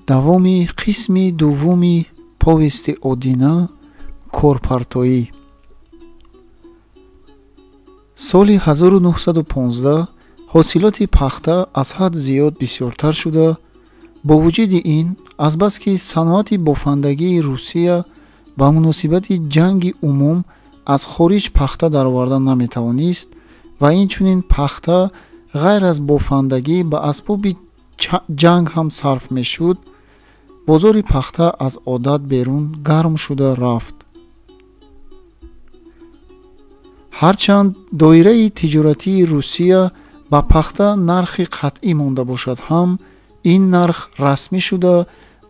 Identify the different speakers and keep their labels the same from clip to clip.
Speaker 1: Давоми қисми дуввуми повести Одина корпартоӣ. Соли 1915 ҳосилоти пахта аз ҳад зиёд бисёртар шуда, бо вуҷуди ин, азбаски саноати бофандагии Русия ба муносибати ҷанги умум аз хориҷ пахта дароварда наметавонист ва инчунин пахта ғайр аз бофандагӣ ба асбоби ҷанг ҳам сарф мешуд, бозори пахта аз одат берун гарм шуда рафт. Ҳарчанд доираи тиҷоратии Русия ба пахта нархи қатъӣ монда бошад ҳам, ин нарх расмӣ шуда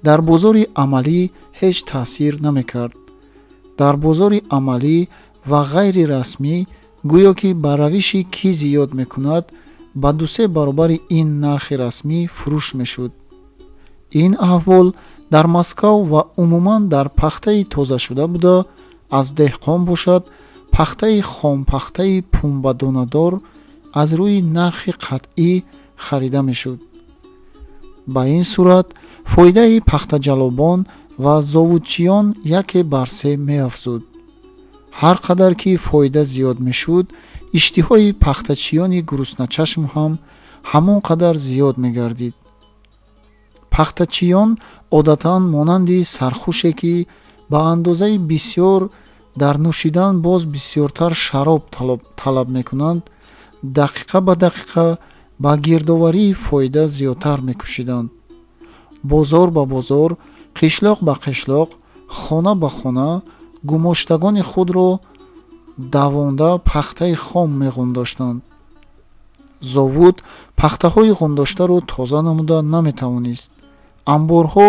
Speaker 1: дар бозори амалӣ ҳеҷ таъсир намекард. Дар бозори амалӣ ва ғайрирасмӣ гӯё ки ба равиши кӣ зиёд мекунад, ба дусе баробари ин нархи расмӣ фурӯш мешуд. Ин аҳвол дар Москав ва умуман дар пахтаи тозашуда буда, аз деҳқон бошад, пахтаи хомпахтаи пунбадонадор аз рӯи нархи қатъӣ харида мешуд. Ба ин сурат фоидаи пахтаҷалобон ва зовудчиён яке бар се меафзуд. Ҳар қадар ки фоида зиёд мешуд, иштиҳои пахтачиёни гурусначашм ҳам ҳамон қадар зиёд мегардид. Пахтачиён одатан монанди сархуше ки ба андозаи бисёр дар нӯшидан боз бисёртар шароб талаб мекунанд, дақиқа ба дақиқа ба гирдоварии фоида зиёдтар мекӯшиданд. Бозор ба бозор, қишлоқ ба қишлоқ, хона ба хона гумоштагони худро давонда пахтаи хом меғундоштанд. Зовуд пахтаҳои ғундоштаро тоза намуда наметавонист. Амборҳо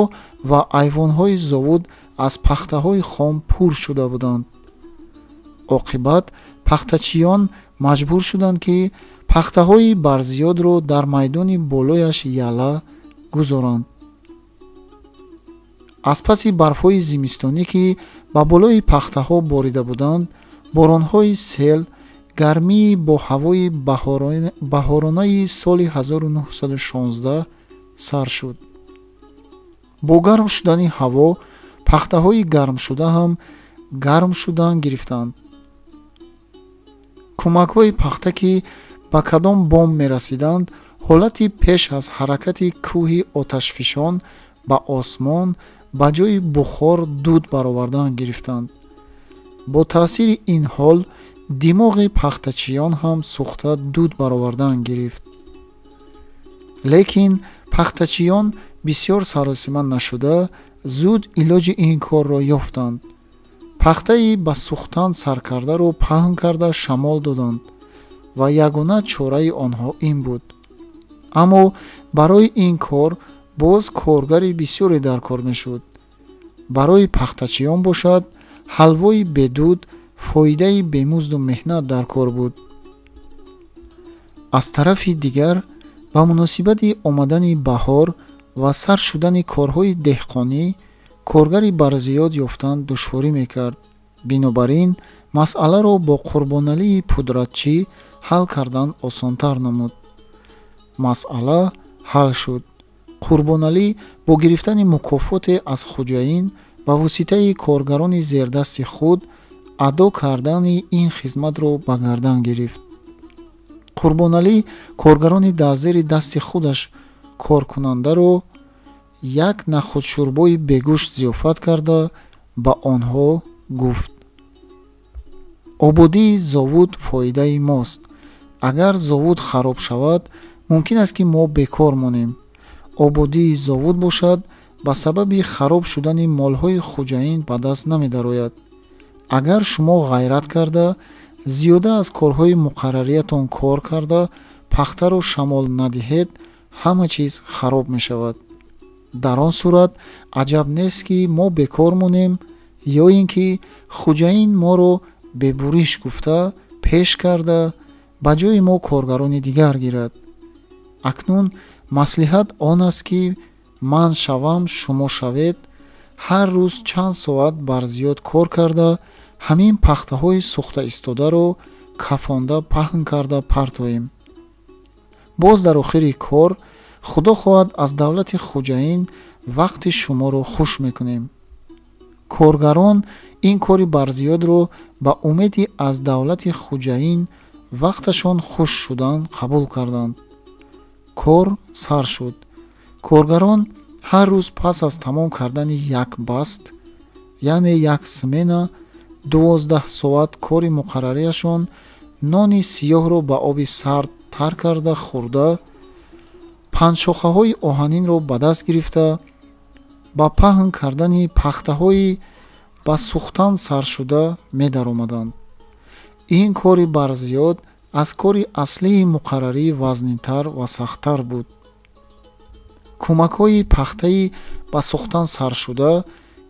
Speaker 1: ва айвонҳои зовуд аз пахтаҳои хом пур шуда буданд. Оқибат пахтачиён маҷбур шуданд, ки пахтаҳои барзиёдро дар майдони болояш яла гузоранд. Аз паси барфҳои зимистонӣ, ки ба болои пахтаҳо борида буданд, боронҳои сел, гармии бо ҳавои баҳоронаи соли 1916 сар шуд. Бо гарм шудани ҳаво пахтаҳои гармшуда ҳам гарм шудан гирифтанд. Кӯмакҳои пахта, ки ба кадом бом мерасиданд, ҳолати пеш аз ҳаракати кӯҳи оташфишон ба осмон ба ҷои бухор дуд баровардан гирифтанд. Бо таъсири ин ҳол димоғи пахтачиён ҳам сӯхта дуд баровардан гирифт. Лекин пахтачиён бисёр саросима нашуда, зуд илоҷи ин корро ёфтанд. Пахтаи ба сӯхтан саркардаро паҳн карда шамол доданд ва ягона чораи онҳо ин буд. Аммо барои ин кор боз коргари бисёре дар кор мешуд. Барои пахтачиён бошад, ҳалвои бедуд, фоидаи бемузду меҳнат дар кор буд. Аз тарафи дигар, ба муносибати омадани баҳор ва сар шудани корҳои деҳқонӣ, коргари барзиёд ёфтан душворӣ мекард. Бинобар ин, масъаларо бо Қурбоналии пудратчӣ ҳал кардан осонтар намуд. Масъала ҳал шуд. Қурбоналӣ бо гирифтани мукофоте аз хуҷаин ба воситаи коргарони зердасти худ адо кардани ин хизматро ба гардан гирифт. Қурбоналӣ коргарони дар зери дасти худаш коркунандаро як нахудшӯрбои бегӯшт зиёфат карда ба онҳо гуфт: ободии зовуд фоидаи мост. Агар зовуд хароб шавад, мумкин аст, ки мо бекор монем. Ободии зовуд бошад, ба сабаби хароб шудани молҳои хуҷаин ба даст намедарояд. Агар шумо ғайрат карда, зиёда аз корҳои муқаррариятон кор карда, пахтаро шамол надиҳед, ҳама чиз хароб мешавад. Дар он сурат аҷаб нест, ки мо бекор монем ё ин ки хуҷаин моро бебуриш гуфта пеш карда ба ҷои мо коргарони дигар гирад. Акнун маслиҳат он аст, ки ман шавам, шумо шавед, ҳар рӯз чанд соат барзиёд кор карда, ҳамин пахтаҳои сӯхта истодаро кафонда паҳн карда партоем. Боз дар охири кор Худо хоҳад аз давлати хуҷаин вақти шуморо хуш мекунем. Коргарон ин кори барзиёдро ба умеди аз давлати хуҷаин вақташон хуш шудан қабул карданд. Кор сар шуд. Коргарон ҳар рӯз пас аз тамом кардани як баст, яъне як смена, 12 соат кори муқаррарияшон нони сиёҳро ба оби сард тар карда хӯрда, панҷшохаҳои оҳанинро ба даст гирифта, ба паҳн кардани пахтаҳои ба сӯхтан саршуда медаромаданд. Ин кори барзиёд аз кори аслии муқаррарӣ вазнинтар ва сахттар буд. Кӯмакҳои пахтаи ба сӯхтан саршуда,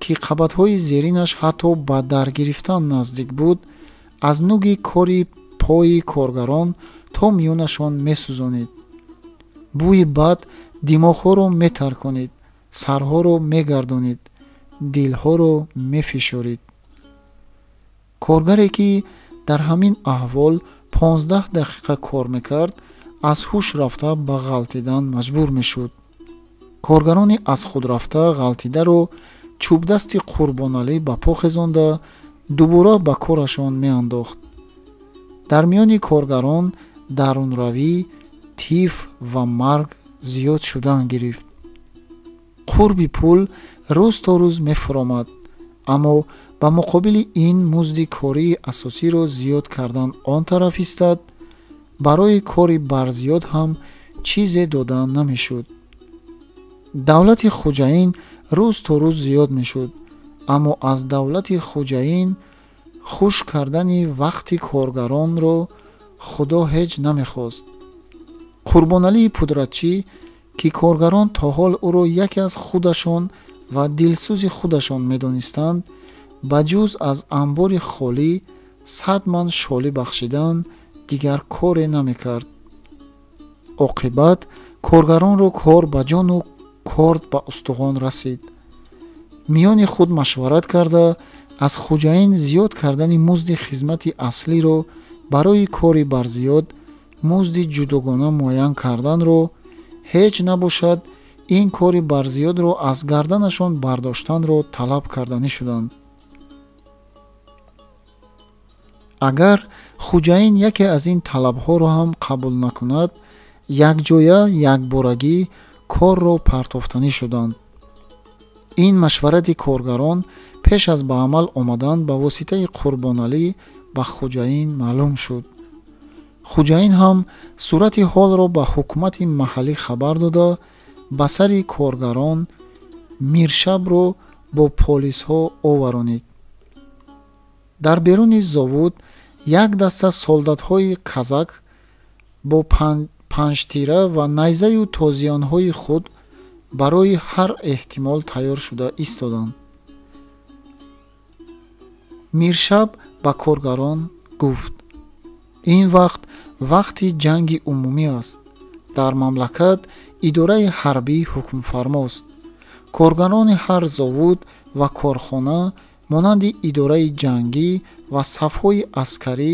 Speaker 1: ки қабатҳои зеринаш ҳатто ба дар гирифтан наздик буд, аз нуги кори пои коргарон то миёнашон месӯзонид. Бӯи бад димоғҳоро метарконид, сарҳоро мегардонид, дилҳоро мефишорид. Коргаре, ки дар ҳамин аҳвол 15 дақиқа кор мекард, аз ҳуш рафта ба ғалтидан маҷбур мешуд. Коргарони аз худ рафта ғалтидаро чӯбдасти Қурбоналӣ ба по хезонда дубора ба корашон меандохт. Дар миёни коргарон дарунравӣ, тиф ва марг зиёд шудан гирифт. Қурби пул рӯз то рӯз мефуромад, аммо ба муқобили ин музди кории асосиро зиёд кардан он тараф истад, барои кори барзиёд ҳам чизе дода намешуд. Давлати хуҷаин рӯз то рӯз зиёд мешуд, аммо аз давлати хуҷаин хуш кардани вақти коргаронро Худо ҳеҷ намехост. Қурбоналии пудратчӣ, ки коргарон то ҳол ӯро яке аз худашон ва дилсӯзи худашон медонистанд, ба ҷуз аз анбори холӣ 100 ман шолӣ бахшидан дигар коре намекард. Оқибат коргаронро кор ба ҷону корд ба устухон расид. Миёни худ машварат карда, аз хуҷаин зиёд кардани музди хизмати аслиро барои кори барзиёд музди ҷудогона муайян карданро, ҳеҷ набошад ин кори барзиёдро аз гарданашон бардоштанро талаб карданӣ шуданд. Агар хуҷаин яке аз ин талабҳоро ҳам қабул накунад, якҷоя якборагӣ корро партофтанӣ шуданд. Ин машварати коргарон пеш аз ба амал омадан ба воситаи Қурбоналӣ ба хуҷаин маълум шуд. Хуҷаин ҳам сурати ҳолро ба ҳукумати маҳаллӣ хабар дода, ба сари коргарон миршабро бо полисҳо оваронид. Дар беруни зовуд як даста солдатҳои казак бо панҷтира ва найзаю тозиёнҳои худ барои ҳар эҳтимол тайёр шуда истоданд. Миршаб ба коргарон гуфт: ин вақт вақти ҷанги умумӣ аст. Дар мамлакат идораи ҳарбӣ ҳукмфармост. Коргарони ҳар зовуд ва корхона монанди идораи ҷангӣ ва сафҳои аскарӣ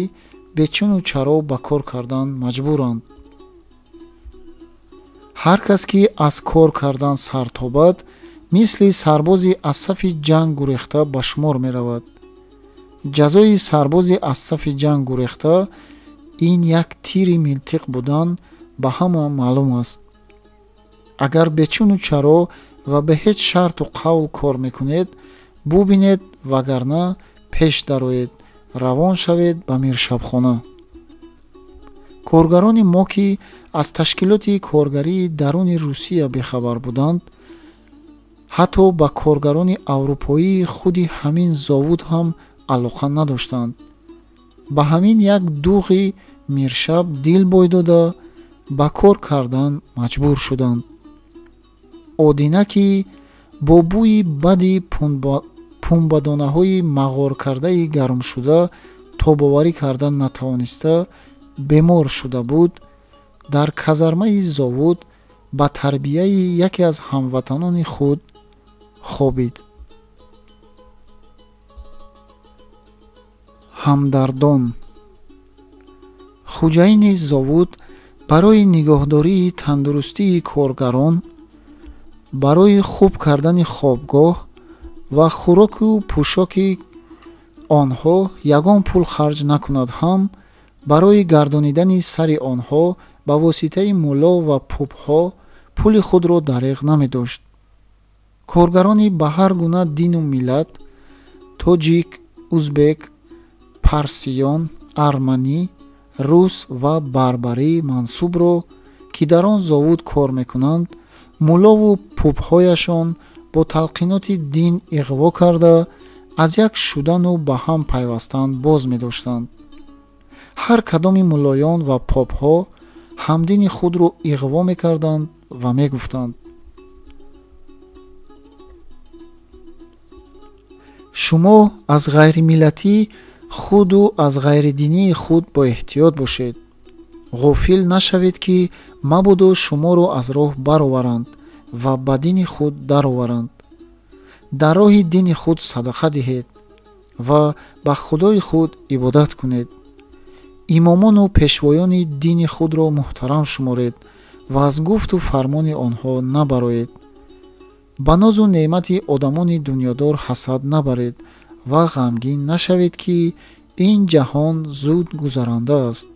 Speaker 1: бечуну чаро ба кор кардан маҷбуранд. Ҳар кас ки аз кор кардан сар тобад, мисли сарбози аз сафи ҷанг гурехта ба шумор меравад. Ҷазои сарбози аз сафи ҷанг гурехта ин як тири милтиқ будан ба ҳама маълум аст. Агар бечуну чаро ва бе ҳеҷ шарту қавл кор мекунед, бубинед, вагарна пеш дароед, равон шавед ба миршабхона. Коргарони мо, ки аз ташкилоти коргарии даруни Русия бехабар буданд, ҳатто ба коргарони аврупоии худи ҳамин зовуд ҳам алоқа надоштанд. Ба ҳамин як дуғи миршаб дил бой дода, ба кор кардан маҷбур шуданд. Одина, ки бо бӯи бади пунбадонаҳои мағоркардаи гармшуда тобоварӣ кардан натавониста бемор шуда буд, дар казармаи зовуд ба тарбияи яке аз ҳамватанони худ хобид. Ҳамдардон. Хуҷаини зовуд Барои нигоҳдории тандурустии коргарон, барои хуб кардани хобгоҳ ва хӯроку пӯшоки онҳо ягон пул харҷ накунад ҳам, барои гардонидани сари онҳо ба воситаи мулло ва пупҳо пули худро дареғ намедошт. Коргарони ба ҳар гуна дину миллат тоҷик, узбек, парсиён, арманӣ, рус ва барбарӣ мансубро, ки дар он зовуд кор мекунанд, муллову пупҳояшон бо талқиноти дин иғво карда, аз як шудану ба ҳам пайвастан боз медоштанд. Ҳар кадоми муллоён ва попҳо ҳамдини худро иғво мекарданд ва мегуфтанд: шумо аз ғайримиллатӣ худу аз ғайридинии худ боэҳтиёт бошед. Ғофил нашавед, ки мабодо шуморо аз роҳ бароваранд ва ба дини худ дароваранд. Дар роҳи дини худ садақа диҳед ва ба Худои худ ибодат кунед. Имомону пешвоёни дини худро муҳтарам шуморед ва аз гуфту фармони онҳо набароед. Ба нозу неъмати одамони дунёдор ҳасад набаред ва ғамгин нашавед, ки ин ҷаҳон зуд гузаранда аст.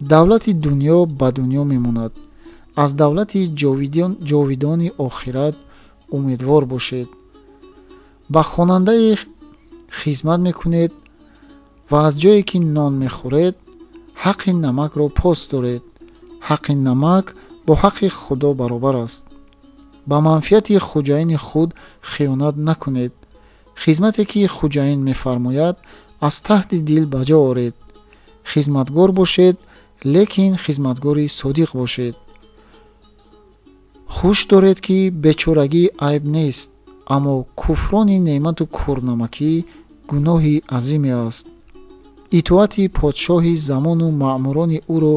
Speaker 1: Давлати дунё ба дунё мемонад. Аз давлати ҷовидони охират умедвор бошед. Ба хонандае хизмат мекунед ва аз ҷое ки нон мехӯред, ҳаққи намакро пос доред. Ҳаққи намак бо ҳаққи Худо баробар аст. Ба манфиати хуҷаини худ хиёнат накунед. Хизмате ки хуҷаин мефармояд, аз таҳти дил ба ҷо оред. Хизматгор бошед, лекин хизматгори содиқ бошед. Хуш доред, ки бечорагӣ айб нест, аммо куфрони неъмату курнамакӣ гуноҳи азиме аст. Итоати подшоҳи замону маъмурони ӯро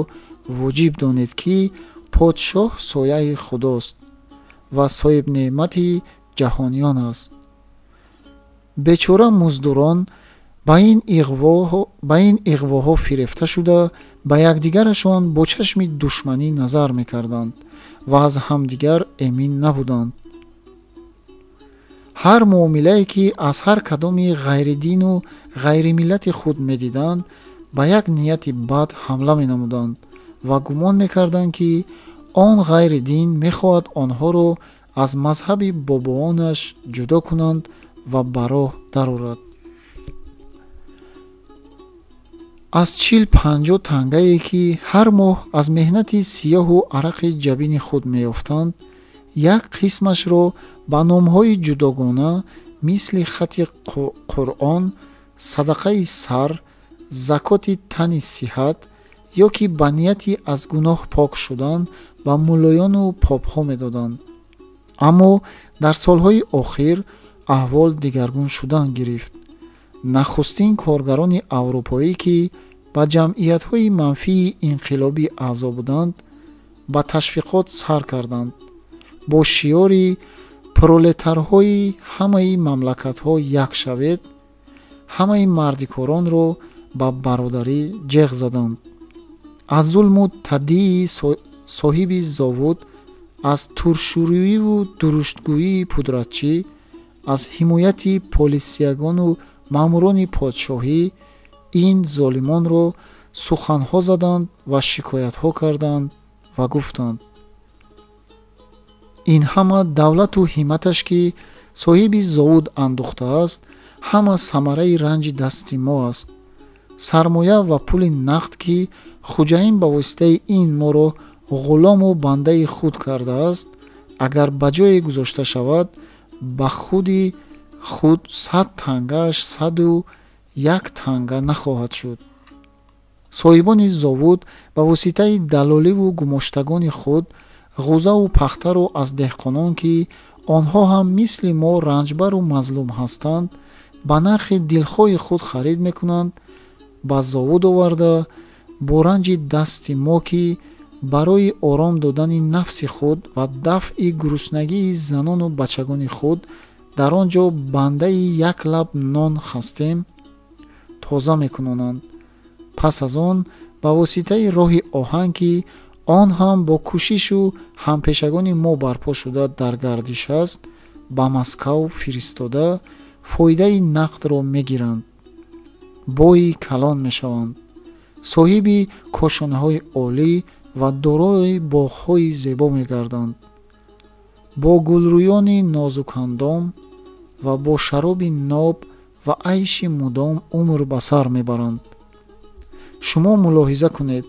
Speaker 1: воҷиб донед, ки подшоҳ сояи Худост ва соҳибнеъмати ҷаҳониён аст. Бечора муздурон ба ин иғвоҳо фирефта шуда, ба якдигарашон бо чашми душманӣ назар мекарданд ва аз ҳамдигар эмин набуданд. Ҳар муомилае ки аз ҳар кадоми ғайридину ғайримиллати худ медиданд, ба як нияти бад ҳамла менамуданд ва гумон мекарданд, ки он ғайри дин мехоҳад онҳоро аз мазҳаби бобоонаш ҷудо кунанд ва ба роҳ дарорад. Аз 40-50 тангае, ки ҳар моҳ аз меҳнати сиёҳу арақи ҷабини худ меёфтанд, як қисмашро ба номҳои ҷудогона мисли хати Қуръон, садақаи сар, закоти тани сиҳат ё ки ба нияти аз гуноҳ пок шудан ба муллоёну попҳо медоданд. Аммо дар солҳои охир аҳвол дигаргун шудан гирифт. Нахустин коргарони аврупоӣ, ки ба ҷамъиятҳои манфии инқилобӣ аъзо буданд, ба ташвиқот сар карданд. Бо шиори пролетарҳои ҳамаи мамлакатҳо як шавед, ҳамаи мардикоронро ба бародарӣ ҷеғ заданд. Аз зулму тадии соҳиби зовуд, аз туршурӯиву дуруштгӯии пудратчӣ, аз ҳимояти полисиягону маъмурони подшоҳӣ ин золимонро суханҳо заданд ва шикоятҳо карданд ва гуфтанд: ин ҳама давлату ҳимматаш, ки соҳиби зовуд андӯхтааст, ҳама самараи ранҷи дасти мо аст. Сармоя ва пули нақд, ки хуҷаин ба воситаи ин моро ғулому бандаи худ кардааст, агар ба ҷое гузошта шавад, ба худи худ 100 тангааш 101 танга нахоҳад шуд. Соҳибони зовуд ба воситаи далоливу гумоштагони худ ғузаву пахтаро аз деҳқонон, ки онҳо ҳам мисли мо ранҷбару мазлум ҳастанд, ба нархи дилхоҳи худ харид мекунанд, ба зовуд оварда, бо ранҷи дасти мо, ки барои ором додани нафси худ ва дафъи гуруснагии занону бачагони худ дар он ҷо бандаи як лаб нон хастем, тоза мекунонанд. Пас аз он ба воситаи роҳи оҳан, ки он ҳам бо кӯшишу ҳампешагони мо барпо шуда дар гардиш аст, ба Москав фиристода фоидаи нақдро мегиранд, бои калон мешаванд, соҳиби кошонаҳои олӣ ва дорои боғҳои зебо мегарданд. Бо гулрӯёни нозукандом ва бо шароби ноб ва айши мудом умр ба сар мебаранд. Шумо мулоҳиза кунед,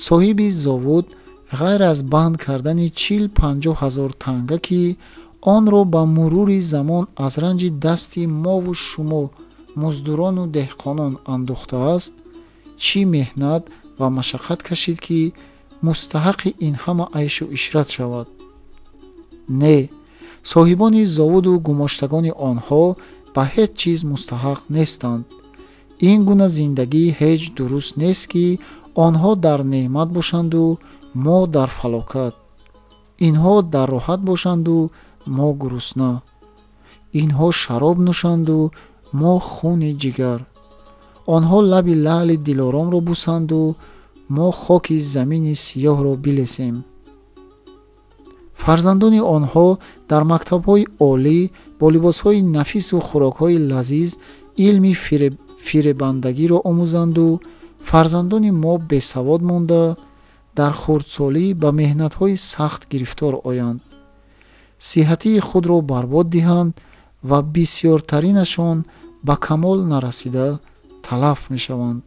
Speaker 1: соҳиби зовуд ғайр аз банд кардани 40-50 ҳазор танга, ки онро ба мурури замон аз ранҷи дасти мову шумо муздурону деҳқонон андӯхтааст, чӣ меҳнат ва машаққат кашид, ки мустаҳаққи ин ҳама айшу ишрат шавад? Не, соҳибони зовуду гумоштагони онҳо ба ҳеҷ чиз мустаҳақ нестанд. Ин гуна зиндагӣ ҳеҷ дуруст нест, ки онҳо дар неъмат бошанду мо дар фалокат, инҳо дар роҳат бошанду мо гурусна, инҳо шароб нӯшанду мо хуни ҷигар, онҳо лаби лаъли дилоромро бусанду мо хоки замини сиёҳро билесем. Фарзандони онҳо дар мактабҳои олӣ бо либосҳои нафису хӯрокҳои лазиз илми фиребандагиро омӯзанду фарзандони мо бесавод монда дар хурдсолӣ ба меҳнатҳои сахт гирифтор оянд, сиҳатии худро барбод диҳанд ва бисёртаринашон ба камол нарасида талаф мешаванд.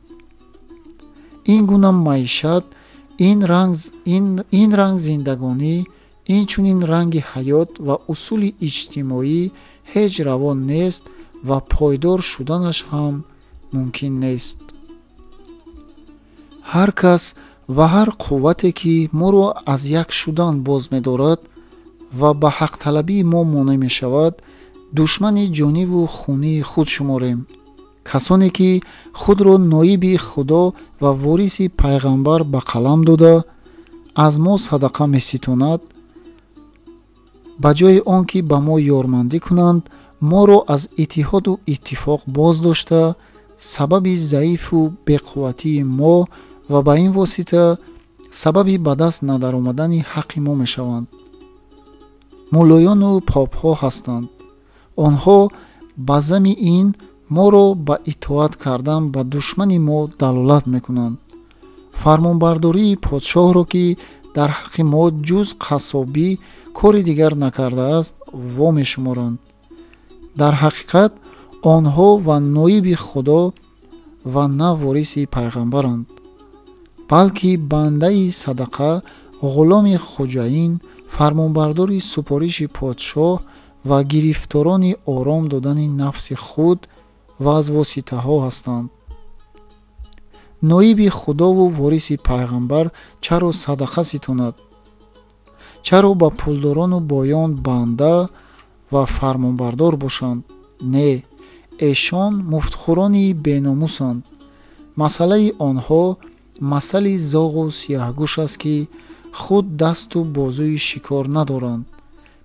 Speaker 1: Ин гуна маишат, ин ранг зиндагонӣ, инчунин ранги ҳаёт ва усули иҷтимоӣ ҳеҷ раво нест ва пойдор шуданаш ҳам мумкин нест. Ҳар кас ва ҳар қуввате, ки моро аз як шудан боз медорад ва ба ҳақталабии мо монеъ мешавад, душмани ҷониву хунии худ шуморем. Касоне ки худро ноиби Худо ва вориси пайғамбар ба қалам дода, аз мо садақа меситонад, ба ҷои он ки ба мо ёрмандӣ кунанд, моро аз иттиҳоду иттифоқ боз дошта, сабаби заифу беқувватии мо ва ба ин восита сабаби ба даст надаромадани ҳаққи мо мешаванд. Муллоёну попҳо ҳастанд. Онҳо ба зами ин моро ба итоат кардан ба душмани мо далолат мекунанд. Фармонбардории подшоҳро, ки дар ҳаққи мо ҷуз қассобӣ кори дигар накардааст, во мешуморанд. Дар ҳақиқат онҳо ва ноиби Худо ва на вориси пайғамбаранд, балки бандаи садақа, ғуломи хуҷаин, фармонбардори супориши подшоҳ ва гирифторони ором додани нафси худ ва аз воситаҳо ҳастанд. Ноиби Худову вориси пайғамбар чаро садақа ситонад? Чаро ба пулдорону боён банда ва фармонбардор бошанд? Не, эшон муфтхӯрони беномусанд. Масъалаи онҳо масъали зоғу сиёҳгӯш аст, ки худ дасту бозуи шикор надоранд,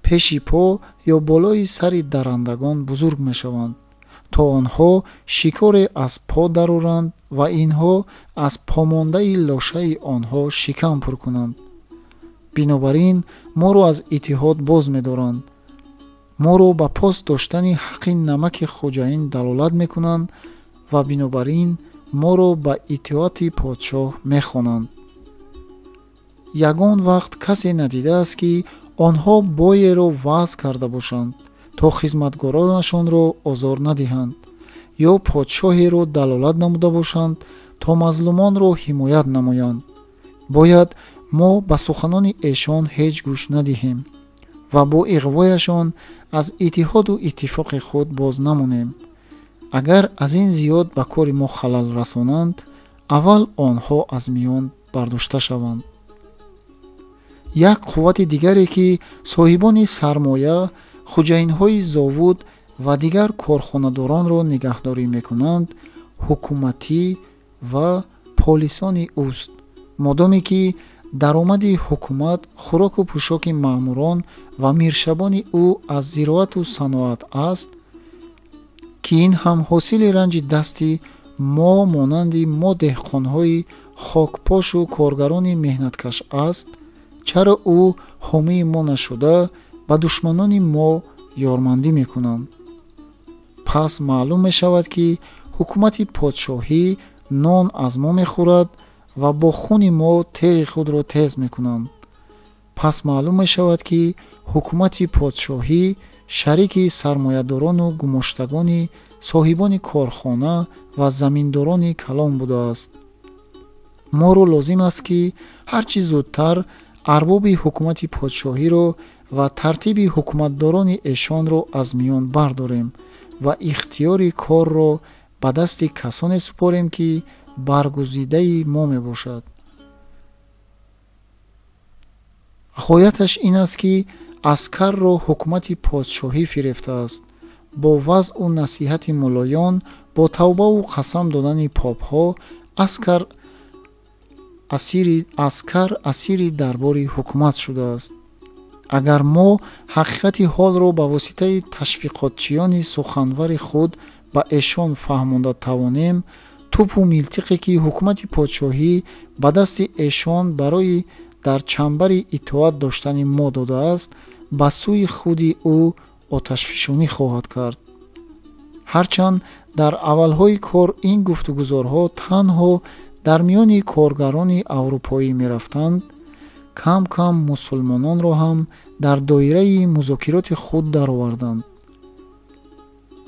Speaker 1: пеши по ё болои сари дарандагон бузург мешаванд, то онҳо шикоре аз по дароранд ва инҳо аз помондаи лошаи онҳо шикам пур кунанд. Бинобар ин моро аз иттиҳод боз медоранд, моро ба пос доштани ҳаққи намаки хуҷаин далолат мекунанд ва бинобар ин моро ба итоати подшоҳ мехонанд. Ягон вақт касе надидааст, ки онҳо боеро ваъз карда бошанд, то хизматгоронашонро озор надиҳанд, ё подшоҳеро далолат намуда бошанд, то мазлумонро ҳимоят намоянд. Бояд мо ба суханони эшон ҳеҷ гӯш надиҳем ва бо иғвояшон аз иттиҳоду иттифоқи худ боз намонем. Агар аз ин зиёд ба кори мо халал расонанд, аввал онҳо аз миён бардошта шаванд. Як қуввати дигаре, ки соҳибони сармоя, хуҷаинҳои зовуд ва дигар корхонадоронро нигаҳдорӣ мекунанд, ҳукуматӣ ва полисони ӯст. Модоме ки даромади ҳукумат, хӯроку пӯшоки маъмурон ва миршабони ӯ аз зироату саноат аст, ки ин ҳам ҳосили ранҷи дасти мо монанди мо деҳқонҳои хокпошу коргарони меҳнаткаш аст, чаро ӯ ҳомии мо нашуда ба душманони мо ёрмандӣ мекунанд? Пас маълум мешавад, ки ҳукумати подшоҳӣ нон аз мо мехӯрад ва бо хуни мо теғи худро тез мекунанд. Пас маълум мешавад, ки ҳукумати подшоҳӣ шарики сармоядорону гумоштагони соҳибони корхона ва заминдорони калон будааст. Моро лозим аст, ки ҳар чӣ зудтар арбоби ҳукумати подшоҳиро ва тартиби ҳукуматдорони эшонро аз миён бардорем ва ихтиёри корро ба дасти касоне супорем, ки баргузидаи мо мебошад. Ғояташ ин аст, ки аскарро ҳукумати подшоҳӣ фирефтааст. Бо вазъу насиҳати муллоён, бо тавбаву қасам додани попҳо аскар асири дарбори ҳукумат шудааст. Агар мо ҳақиқати ҳолро ба воситаи ташвиқотчиёни суханвари худ ба эшон фаҳмонда тавонем, тӯпу милтиқе, ки ҳукумати подшоҳӣ ба дасти эшон барои дар чамбари итоат доштани мо додааст, ба сӯи худи ӯ оташфишонӣ хоҳад кард. Ҳарчанд дар аввалҳои кор ин гуфтугузорҳо танҳо дар миёни коргарони аврупоӣ мерафтанд, кам-кам мусулмононро ҳам дар доираи музокироти худ дароварданд.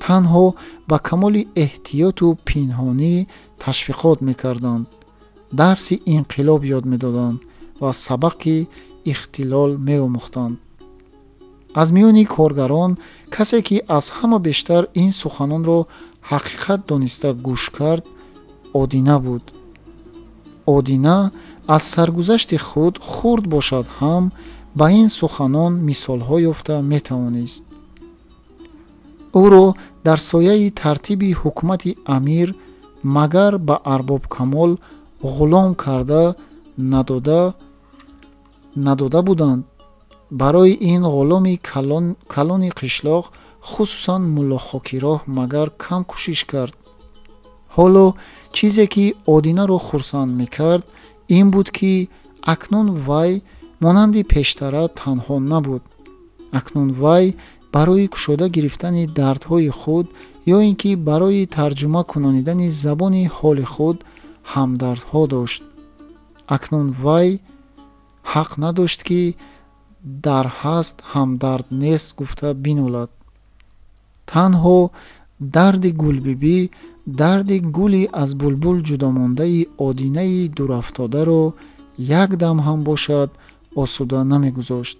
Speaker 1: Танҳо ба камоли эҳтиёту пинҳонӣ ташвиқот мекарданд, дарси инқилоб ёд медоданд ва сабақи ихтилол меомӯхтанд. Аз миёни коргарон касе, ки аз ҳама бештар ин суханонро ҳақиқат дониста гӯш кард, Одина буд. Одина аз саргузашти худ хурд бошад ҳам ба ин суханон мисолҳо ёфта метавонист. Ӯро дар сояи тартиби ҳукумати амир магар ба Арбоб Камол ғулом карда надода буданд. Барои ин ғуломи калони қишлоқ, хусусан Мулло Хокироҳ, магар кам кӯшиш кард. Ҳоло чизе, ки Одинаро хурсанд мекард, ин буд, ки акнун вай монанди пештара танҳо набуд. Акнун вай барои кушода гирифтани дардҳои худ ё ин ки барои тарҷума кунонидани забони ҳоли худ ҳамдардҳо дошт. Акнун вай ҳақ надошт, ки дар ҳаст ҳамдард нест гуфта бинолад. Танҳо дарди Гулбибӣ, дарди гули аз булбул ҷудомондаи Одинаи дурафтодаро як дам ҳам бошад осуда намегузошт.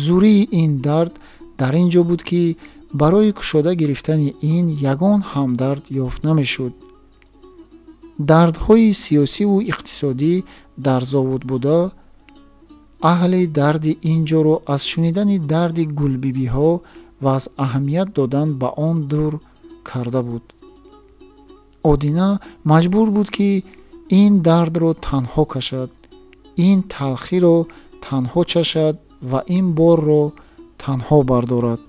Speaker 1: Зурии ин дард дар ин ҷо буд, ки барои кушода гирифтани ин ягон ҳамдард ёфт намешуд. Дардҳои сиёсиву иқтисодӣ дар зовуд буда, аҳли дарди ин ҷоро аз шунидани дарди Гулбибиҳо ва аз аҳамият додан ба он дур карда буд. Одина маҷбур буд, ки ин дардро танҳо кашад, ин талхиро танҳо чашад ва ин борро танҳо бардорад.